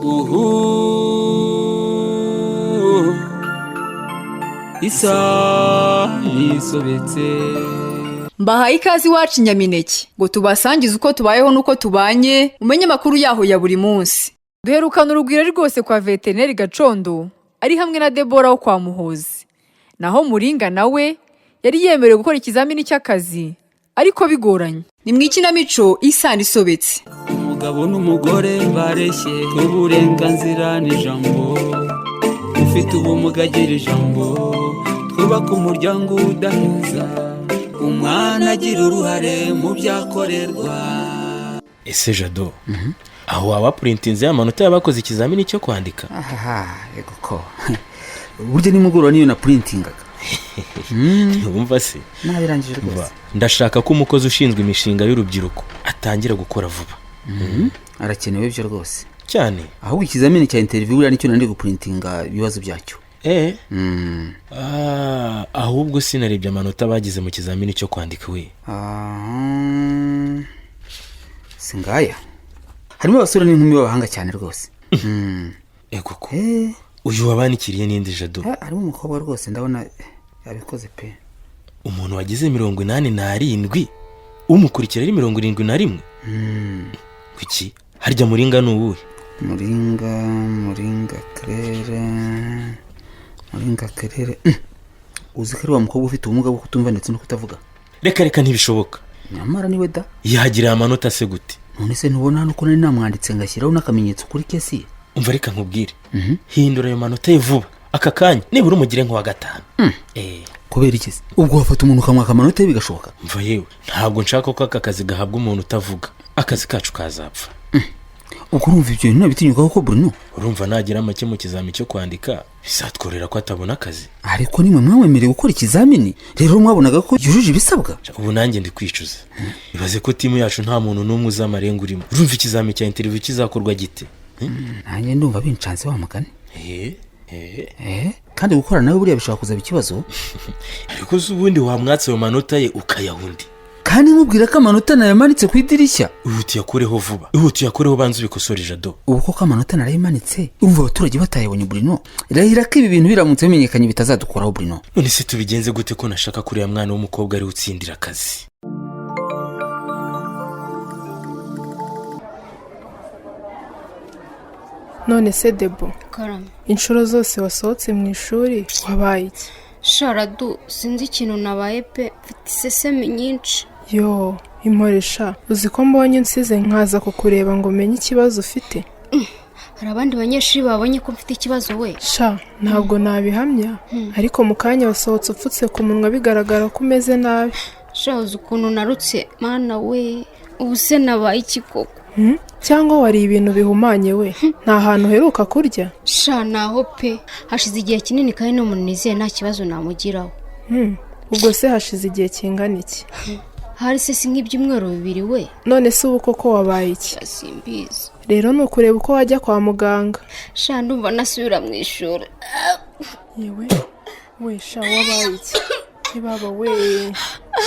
Uhu isa nisobetse. Mbahaye ikaze iwacu Nyamineke ngo tubasangize uko tubayeho n'uko tubanye, umenye amakuru yaho ya buri munsi. Duherukana urugwiro rwose kwa veterineri Gacondo ari hamwe na Debora wo kwa Muhozi. Naho Muringa nawe yari yemerewe gukora ikizamini cy'akazi ariko bigoranye. Ni mu ikinamico Isano Isobetse. Umugabo n'umugore bareshye uburenganzira n'ijambo, ufite ubumuga agira ijambo, twubake umuryango udaheza, umwana agira uruhare mu byakorerwa. Ese Jado, aho waba purintinze amanota y'abakoze ikizamini cyo kwandika? Ahaha, yego ko burya nimugoroba niyo napurintingaga. Ntiwumva se? Nabirangije Umva, rwose. Ndashaka ko umukozi ushinzwe imishinga y'urubyiruko atangira gukora vuba. Arakenewe byo rwose. Cyane. Ahubwo ikizamini cya interview buriya nicyo nari gupurintinga ibibazo byacyo. Ah, ahubwo sinarebye amanota bagize mu kizamini cyo kwandika we. Ah, si ngaya, harimo abasore n'inkumi b'abahanga cyane rwose. Ego ko. Uyu wabanikiriye n'indi, Jado? Harimo umukobwa rwose, ndabona yabikoze pe. Umuntu wagize 87, umukurikira ari 71. Kuki harya Muringa ni uwuhe? Muringa, Muringa Kerere, Muringa Kerere. Uzi ko ari wa mukobwa ufite ubumuga bwo kutumva ndetse no kutavuga? Reka reka, ntibishoboka. Nyamara niwe da. Yagira amanota se gute? None se ntubona hano ko nari namwanditse ngashyiraho n'akamenyetso kuri case ye? Umva, reka nkubwire, hindura ayo manota ye vuba aka kanya, nibura umugire nk'uwa gatanu. Kubera iki se? Ubwo wafata umuntu ukamwaka amanota ye bigashoboka? Mva yewe, ntabwo nshaka ko aka kazi gahabwa umuntu utavuga, akazi kacu kazapfa. Ubwo urumva ibyo bintu nabitinyuka koko, Bruno? Urumva nagira make mu kizami cyo kwandika bizatworera ko atabona akazi. Ariko nimwe mwamwemereye gukora ikizamini, rero mwabonaga ko yujuje ibisabwa. Ubu nanjye ndi kwicuza. Ibaze ko team yacu nta muntu n'umwe uzi amarenga urimo. Urumva ikizami cya interview kizakorwa gite? Nanjye ndumva bincanze wa mugani. Eh, eh. Kandi gukora nawe buriya bishobora kuzaba ikibazo. Ariko se ubundi wamwatse ayo manota ye ukayaha undi? Kandi nkubwira ko amanota nayamanitse ku idirishya. Ihute uyakureho vuba, ihute uyakureho, banza ubikosore, Jado. Ubu koko amanota narayimanitse, urumva abaturage batayabonye? Burino, irahira ko ibi bintu biramutse bimenyekanye bitazadukuraho, Burino. None se tubigenze gute ko nashaka kuriya mwana w'umukobwa ariwe utsindira akazi? None se Debo? Karame. Inshuro zose wasohotse mu ishuri wabaye iki? Sharadu, sinzi ikintu nabaye pe, mfite isesemi nyinshi. Yo, imporesha, uzi ko mbonye unsize nkaza kukureba ngo menye ikibazo ufite? Hari abandi banyeshuri babonye ko mfite ikibazo we? Sha, ntabwo nabihamya, ariko mu kanya wasohotse upfutse ku munwa, bigaragara ko umeze nabi. Sha, uzi ukuntu narutse? Mana we, ubu se nabaye iki koko? Cyangwa wari ibintu bihumanye we? Nta hantu uheruka kurya? Sha, naho pe, hashize igihe kinini, kandi n'umuntu nizeye nta kibazo namugiraho. Ubwo se hashize igihe kingana iki? Hari se si nk'ibyumweru 2 we. None se ubu koko wabaye iki? Sha, simbizi. Rero ni ukureba uko wajya kwa muganga. Sha, ndumva nasubira mu ishuri. Yewe we, sha, wabaye iki? Ntibaba we.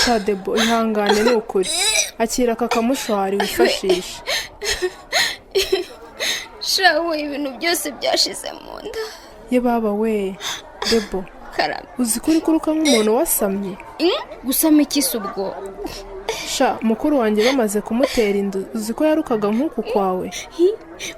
Sha Debo, ihangane ni ukuri, akira aka kamushwari wifashisha. Sha we, ibintu byose byashize mu nda. Ye baba we, Debo! Karame. Uzi ko uri kuruka nk'umuntu wasamye? Gusama iki se ubwo? Sha, mukuru wanjye bamaze kumutera inda, uzi ko yarukaga nk'uku kwawe?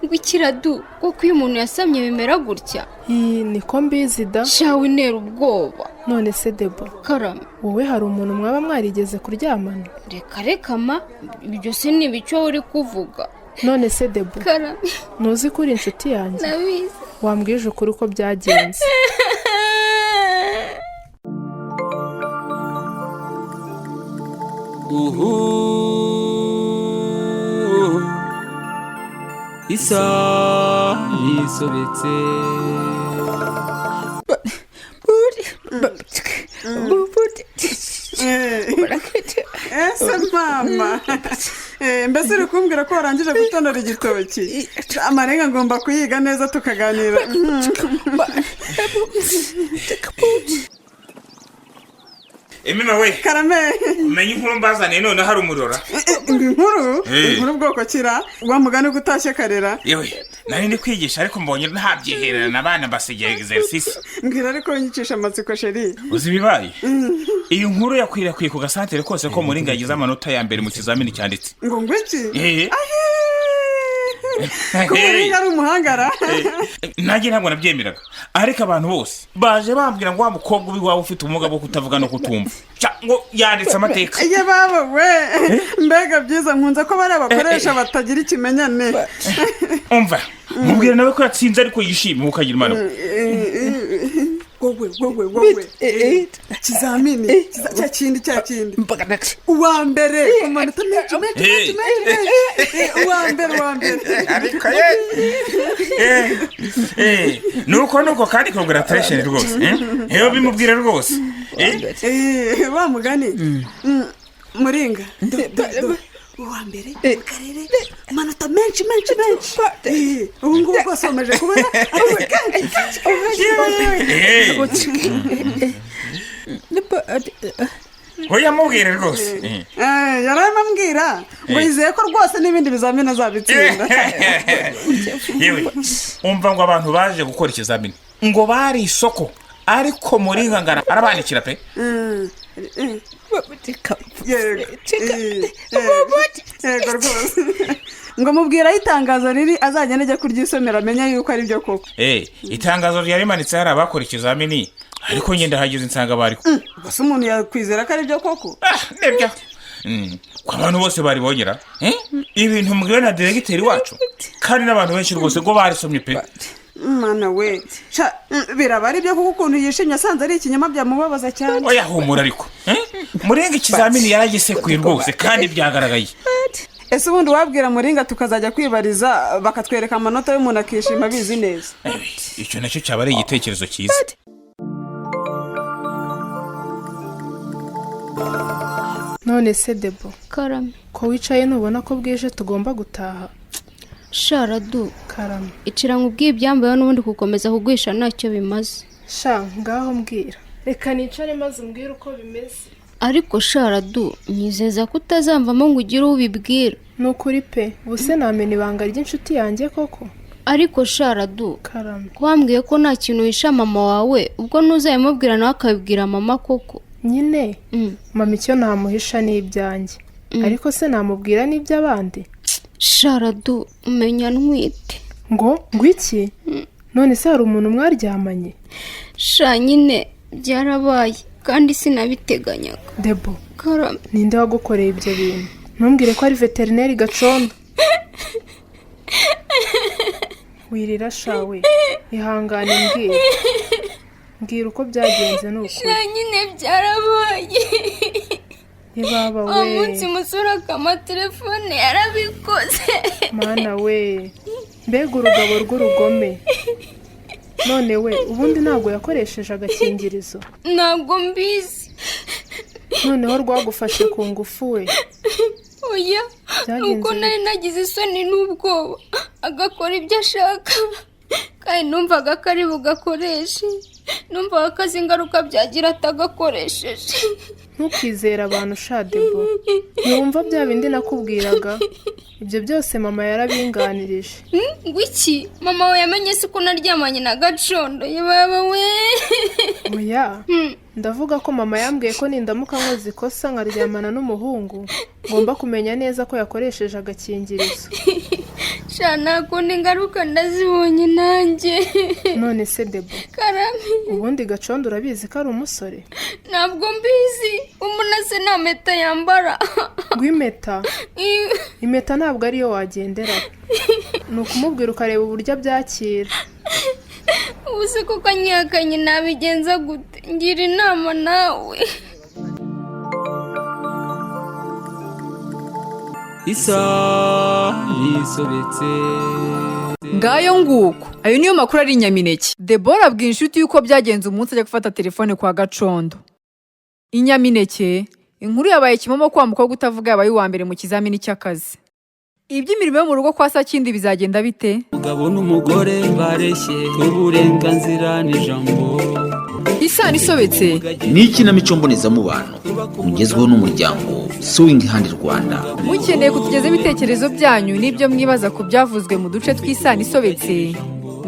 Ngo ikiradu kuko iyo umuntu yasamye bimera gutya? Iyi niko mbizi da. Sha, wintera ubwoba. None se Debo? Karame. Wowe hari umuntu mwaba mwarigeze kuryamana? Reka reka ma, ibyo se ni ibicyo uri kuvuga? None se Debo? Karame. Ntuzi ko uri inshuti yanjye? Ndabizi. Wambwije ukuri uko byagenze. Uhu isa nisobetse. Ese mama, mbese uri kumbwira ko warangije gutonora igitoki? Amarenga ngomba kuyiga neza tukaganira. Emima we. Karame. Umenye inkuru mbazaniye none hari umurora. Inkuru? Eh. Inkuru bwoko kira wa mugani gutashye karera? Yewe, nari ndi kwigisha ariko mbonye ntabyihererana, abana mbasigiye exercice. Mbwira ariko winyicisha amatsiko, chéri. Uzi ibibaye? Iyi nkuru yakwirakwiye ku gasantere kose ko Muringa yagize amanota ya mbere mu kizamini cyanditse. Ngo iki? Eh. Ko Muringa ari umuhangara? Nanjye ntabwo nabyemeraga, ariko abantu bose baje bambwira ngo wa mukobwa ubi waba ufite ubumuga bwo kutavuga no kutumva, Ca, ngo yanditse amateka. Ye baba we, mbega byiza! Nkunze ko bariya bakoresha batagira ikimenyane. Umva, mubwire nawe ko yatsinze, ariko yishimye ukagira imana. Wowe, wowe, wowe, ikizamini cya kindi, cya kindi, uwa mbere ku manota menshi menshi menshi menshi menshi. Uwa mbere, uwa mbere. Ariko ye. Nuko nuko kandi congratulation rwose, eh? Eyo bimubwire rwose. Eh, wa mugani. Muringa, do, do, do. Uwa mbere mu karere, amanota menshi menshi menshi. Ubu ngubu rwose wamaze kubona akazi kenshi kenshi kenshi. Oya, mubwire rwose. Yari arimo ambwira ngo yizeye ko rwose n'ibindi bizamini azabitsinda. Yewe, umva, ngo abantu baje gukora ikizamini ngo bari isoko, ariko Muringa ngara arabanikira pe. Yego. Yego rwose, ngo mubwire aho itangazo riri azagenda ajya kuryisomera amenye yuko ari byo koko. Itangazo ryari rimanitse hari abakora ikizamini, ariko ngenda hageze nsanga bari Gusa umuntu yakwizera ko ari byo koko? Nibyo. Ko abantu bose baribongera. Ibintu mbwiwe na diregiteri wacu, kandi n'abantu benshi rwose ngo barisomye pe. Mana we. Sha, biraba ari byo kuko ukuntu yishimye asanze ari ikinyoma byamubabaza cyane. Oya, humura ariko. Murenga ikizamini yaragisekuye rwose, kandi byagaragaye. Ese ubundi wabwira Muringa tukazajya kwibariza bakatwereka amanota y'umuntu akishima abizi neza? Icyo nacyo cyaba ari igitekerezo cyiza. None se Debo? Karame. Ko wicaye, ntubona ko bwije tugomba gutaha? Sharadu. Karame. Icara nkubwiye ibyambayeho, n'ubundi gukomeza kugwisha ntacyo bimaze. Sha, ngaho mbwira, reka nicare maze umbwire uko bimeze. Ariko sharadu, nyizeza ko utazamvamo ngo ugire uwo ubibwira. Ni ukuri pe, ubuse namena ibanga ry'inshuti yanjye koko? Ariko sharadu. Karame. Ko wambwiye ko nta kintu wisha mama wawe, ubwo ntuzabimubwira nawe akabibwira mama koko? Nyine mama icyo namuhisha ni ibyanjye, ariko se namubwira n'iby'abandi? Sharadu, umenya ntwite. Ngo iki? None se hari umuntu mwaryamanye? Sha, nyine byarabaye kandi sinabiteganyaga. Debo. Karame. Ninde wagukoreye ibyo bintu? Ntumbwire ko ari veterineri Gacondo. Wirira shawe, ihangane, mbwira, mbwira uko byagenze, ni ukuri. Sha, nyine byarabaye. Ye baba Uwo we! munsi musore akama telefone yarabikoze. Mana we, mbega urugabo rw'urugome! None we ubundi ntabwo yakoresheje agakingirizo? Ntabwo mbizi. Noneho rwagufashe ku ngufu we? Oya. Byagenze Nuko nari nagize isoni n'ubwoba, agakora ibyo ashaka, kandi numvaga ko ari bugakoreshe, numvaga ko azi ingaruka byagira atagakoresheje. Ntukizere abantu sha Debo, ntiwumva bya bindi nakubwiraga? Ibyo byose mama yarabinganirije. Ngo iki? Mama we yamenye se ko naryamanye na Gacondo? Yababa we! Oya, ndavuga ko mama yambwiye ko nindamuka nkoze ikosa nkaryamana n'umuhungu, ngomba kumenya neza ko yakoresheje agakingirizo. Sha, nta kundi, ingaruka ndazibonye nanjye. None se Debo? Karame. Ubundi Gacondo urabizi ko ari umusore? Ntabwo mbizi. Umuntu se nta mpeta yambara? Ngo impeta? Impeta ntabwo ariyo wagenderaho, ni ukumubwira ukareba uburyo abyakira. Ubu se koko anyihakanye nabigenza gute? Ngira inama nawe. Isaha yisobetse. Ngayo nguko, ayo niyo makuru ari Nyamineke. Debora abwira inshuti y'uko byagenze umunsi ajya gufata telefone kwa Gacondo. Inyamineke inkuru yabaye kimomo ko wa mukobwa utavuga yabaye uwa mbere mu kizamini cy'akazi. Iby'imirimo yo mu rugo kwa Sakindi bizagenda bite? Umugabo n'umugore bareshye uburenganzira n'ijambo. Isano isobetse Ni ikinamico mbonezamubano mugezweho n'umuryango Sewing Hand Rwanda. Mukeneye kutugezaho ibitekerezo byanyu n'ibyo mwibaza ku byavuzwe mu duce tw'Isano isobetse,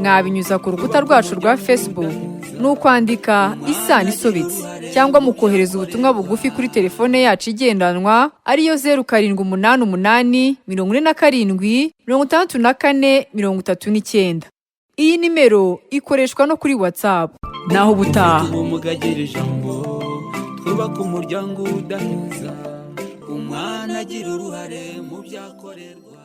mwabinyuza ku rukuta rwacu rwa Facebook, ni ukwandika Isano isobetse, cyangwa mukohereza ubutumwa bugufi kuri telefone yacu igendanwa ariyo 0788 47 64 39. Iyi nimero ikoreshwa no kuri WhatsApp. Naho ubutaha. Ubumuga agira ijambo, twubake umuryango udaheza, umwana agira uruhare mu byakorerwa.